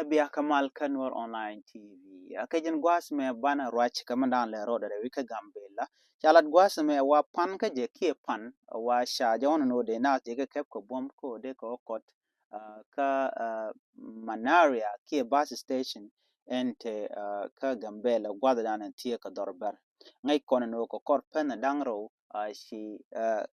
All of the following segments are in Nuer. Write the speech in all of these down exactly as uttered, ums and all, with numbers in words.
Bia kä mal kä Nuer Online T V. A kɛ jɛn gua̱a̱th mɛ banɛ ruac kɛ mɛ da̱a̱n lɛ rɔɔdɛ rɛwi kä Gambela. Ca lat gua̱a̱th mɛ wa pan kä jɛ kiɛ pan wa ca jɛ ɣɔn ni wä dee naath jɛ kɛ kɛp kɛ buɔ̱m kä wä dee kɛ wä kɔt, ah, kä, ah, Manaria kiɛ bus station ɛn te, ah, kä Gambela gua̱a̱th dan ɛn thiee kɛ dhɔr bɛr. Ŋäc kɔn ni wä kɛ kɔr pɛn da̱ŋ rɛw, ah, ci, ah,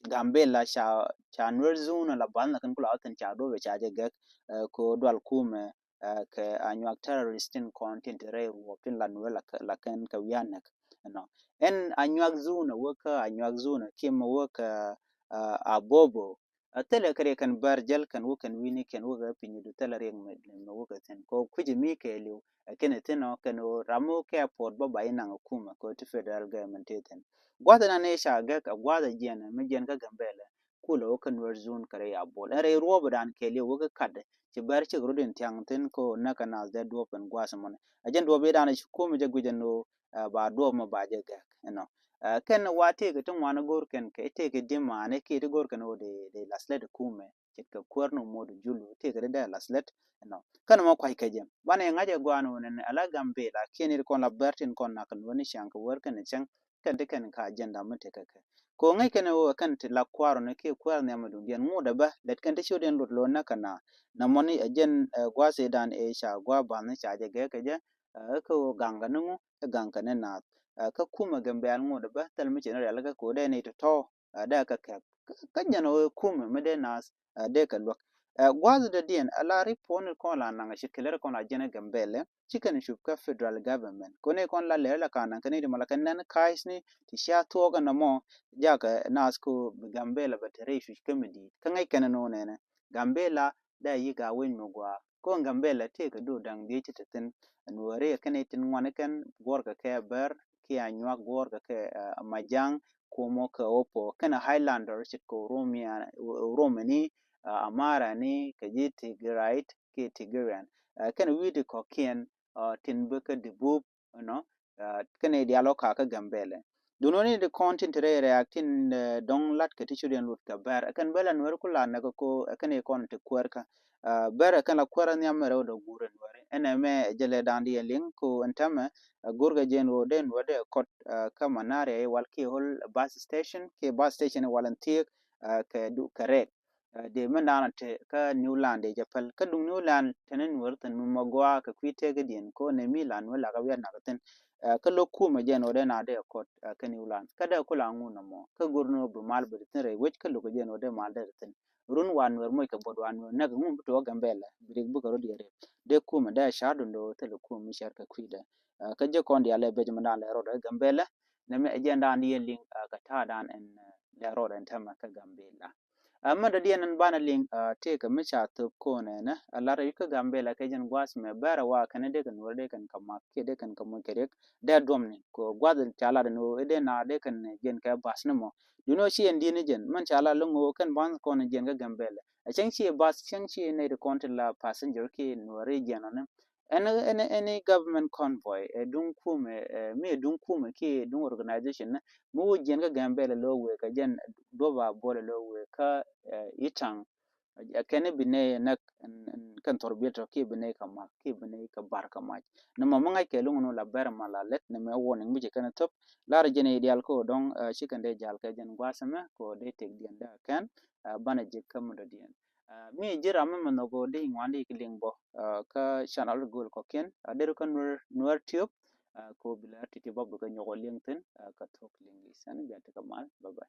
Gambela ca, ca Nuer zone la bath na kɛn kula wä thin ca duɔp ca jɛ gɛk, ah, kɛ wä dual kumɛ, ah, kɛ Anyuak terrorist tin kɔn tin te rɛy ruɔp tin la Nuer la kɛ, la kɛn kɛ wian nɛk. Ɛnɔ. Ɛn Anyuak zone wä kä Anyuak zone kiɛ mɛ wä kä, ah, Abobo. A thilɛ kɛ riɛk kɛn bär jäl kɛn wä kɛn wi̱ni kɛn wä kɛ piny du thilɛ riɛk mɛ, mɛ wä kɛ thin. Kɛ wä kui̱ci mi kɛɛliw, ɛ kɛn ɛ thin ɔ kɛn wä ram wä kɛ airport bä ba inaŋ ɛ kumɛ kɛ wä ti federal government ti thin. Gua̱th ɛn anɛ ca gɛk ɛ gua̱th ɛ jiɛn ɛ mi jiɛn kä Gambela. Kulɛ wä kä Nuer zone kɛ rɛy Abol. Ɛn rɛy ruɔp ɛ dan kɛɛliw wä kɛ kat ɛ ci bär cik rut in thiaŋ thin kɛ wä näk ɛ naath dee duɔp ɛn gua̱th ɛmɔnɛ. Ɛ jɛn duɔp idan ɛ ci kumɛ jɛ guic ɛn wä, ah, ba duɔp mɔ ba jɛ gɛk, you know. Ah, kɛn wa tëëkɛ ti ŋuan go̱o̱r kɛn kɛ tëëkɛ di̱ maani kiɛ ti go̱o̱r kɛn wä dee, dee laslɛt kumɛ ce̱tkɛ kuäär ni mot julu tëëkɛ ti dee laslɛt, you know. Kɛn mɔ kua̱c kɛ jɛ banɛ ŋa̱c ɛ gua̱a̱n wä nɛn ala Gambela kiɛ ni ti kɔn la bɛr tin kɔn nak ni wä ni cäŋ kɛ wär kɛn cäŋ kɛn ti kɛn ka agenda mi tekɛ kɛ. Kɛ ŋäc kɛn wä kɛn ti la kua̱r ni kiɛ kuäär nhiam mi duŋdiɛn ŋut ɛ bä lɛt kɛn ti ciötdiɛn luɔt lo̱n näk kɛ na na mɔni ɛ jɛn, eh, gua̱a̱th idan ɛ ca gua̱a̱ ba̱n ni ca jɛ gɛk kɛ jɛ, ah, kä wä gaŋ kɛ ni ŋu ɛ gaŋ kɛ ni naath. Ah, kä kumɛ Gambela ŋut ɛ bä thil mi ci ni rial kä kɛ wä dee ni tɔ̱tɔ̱, ah, dee kɛ kɛp. Kä, kä jɛn wä kumɛ mi dee naath, ah, dee kɛ luäk. Ah, gua̱a̱th dee diɛn a la ri puɔ̱n kɔn la naŋ ci kɛ lɛr kɔn la jɛn ɛ Gambela ci kɛn cup kä federal government. Kɔn ɛ kɔn la lɛr la ka naŋ kɛ ni di mɔ la kɛ nɛn ka̱a̱c ni ti cia thuɔɔk ɛn nɔmɔ jakɛ naath kɛ wä bi Gambela bɛ te rɛy cuc kä mi di̱i̱t. Kä ŋäc kɛn ni wä nɛnɛ Gambela dee yik a wec mi gɔaa. Kɔn Gambela tëëkɛ do̱r da̱ŋ dhieec ti te thi̱n. Nuääri kɛn i̱ tin ŋuani kɛn guɔ̱ɔ̱rkɛ kɛ Bär kiɛ Anyuak guɔ̱ɔ̱rkɛ kɛ, ah, Majaŋ, Komo kɛ Opow kɛn Highlander ce̱tkɛ Oromia, Oromani, ah, Amarani kɛ ji̱ Tigriit kiɛ Tigrayani. Ah, kɛn wi̱i̱di kɔ̱kiɛn, ah, tin bä kä Dibub, you know, ah, kɛn i̱ diaal ɔ kakä Gambela. Duundɛ ni di kɔn tin te rɛy rɛ̈ɛ̈k tin, eh, dɔ̱ŋ lat kɛ ti ciötdiɛn lut kɛ Bär. Ɛ kɛn bä la Nuɛr ku la näk ɛ ko, ɛ kɛn i̱ kɔn ti kuäär kä. Ah, Bär ɛ kɛn la kuäär ɛ nhiam ɛ rɛw dɔ guur ɛ Nuɛr. Ɛn ɛmɛ ɛ jɛ lɛ da̱a̱n di ɛ liŋ ko ɛn täämɛ, ah, go̱rkɛ jɛ ɛn ɣöö dee Nuɛr dee kɔt, ah, kä Manaria i̱ wal kiɛ whole bus station, kiɛ bus station i̱ wal ɛn thiek, ah, kɛ du, kɛ rɛɛk. Ah, dee mɛn da̱a̱n ɔ te kä New Land dee jɛ päl. Kä duŋ New Land te ni Nuɛr thi̱n mi mɔ gɔaa kɛ kui̱ tëëkädiɛn ko nɛ mi la Nuɛr la kɛ wiɛt nak thi̱n. Ah, kä lo̱k kumɛ jɛn ɣöö dee na dee kɔt, ah, kä New Land. Kä dee kula ŋun nɔmɔ. Kä go̱r ni ɣöö bi mal bɛ te thi̱n rɛy wec kä lo̱k jɛn ɣöö dee mal dee te thi̱n. Run wa Nuɛr moc kɛ buɔt wa Nuɛr näk ŋun bi tuɔɔk Gambela. Bi rik bikɛ rɔ diɛɛr rɛp. Dee kumɛ dee ca̱r dundo thilɛ kumɛ mi cär kɛ kui̱dɛ. Ah, kä jɛ kɔn diaal lɛ bec mɛ da̱a̱n lɛ rɔɔdɛ Gambela. Nɛmɛ ɛ jɛn da̱a̱n di yɛn liŋ, ah, kɛ ta̱a̱ da̱a̱n ɛn, ah, lɛ rɔɔdɛ ɛn täämɛ kä Gambela. Ah, mɛ dɔ̱diɛn ɛn banɛ liŋ, ah, tëëkɛ mi ca thöp ko̱n ɛnɛ, ah, lar wi̱c kä Gambela kɛ jɛn gua̱a̱th mɛ Bär ɛ wa kɛn dee kɛ Nuɛr dee kɛn kɛ mak kiɛ dee kɛn kɛ moc kɛ riɛk dee duɔmni kɛ gua̱a̱th ca lat ɛn ɣöö i̱ dee na dee kɛn jiɛn kɛ bus ni mɔ. Duundɛ ɣöö ci ɛn di̱n ni jɛn mɛn ca lat lo̱ŋ ɣöö kɛn bus kɔn jiɛn kä Gambela. A cäŋ ci bus cäŋ ci nɛy ti kɔn ti la passenger kiɛ Nuɛr jiɛn ɔ ni. Ɛn, ɛn, ɛn government convoy, ɛ duŋ kumɛ, ɛ mi ɛ duŋ kumɛ kiɛ duŋ organization ni mi wä jiɛn kä Gambela lo̱ wëë kä jɛn duɔp a buɔl lo̱ wëë kä, ɛ, Itaŋ. Ɛ kɛn bi nɛy näk ɛn, ɛn kɛn thɔr biɛt tɔ kiɛ bi nɛy kɛ mak kiɛ bi nɛy kɛ bar kɛ mac. Nɛ mɔ mi ŋa̱c kɛ luŋ ni la Bär ma la lɛt nɛ mɛ warning mi ci kɛn thop. Lar jɛn i̱ diaal ko dɔ̱ŋ, ɛ, ci kɛn dee jal kɛ jɛn gua̱a̱th ɛmɛ ko dee tëkdiɛn dee kɛn, ɛ, banɛ jek kä mi dɔ̱diɛn. Ah, mi ji̱ ram mi mɛ nhɔk ɣöö di ŋuan di ki liŋ bɔ, ah, kä channel go̱o̱l kɔ̱kiɛn, ah, der kä Nuer, Nuer Tube, ah, ko bi lɛ ti̱ti̱ bä bi kɛ nyɔk ɣöö liŋ thi̱n, ah, kä thok liŋ i̱ sani bia ti kɛ mal. Bye bye.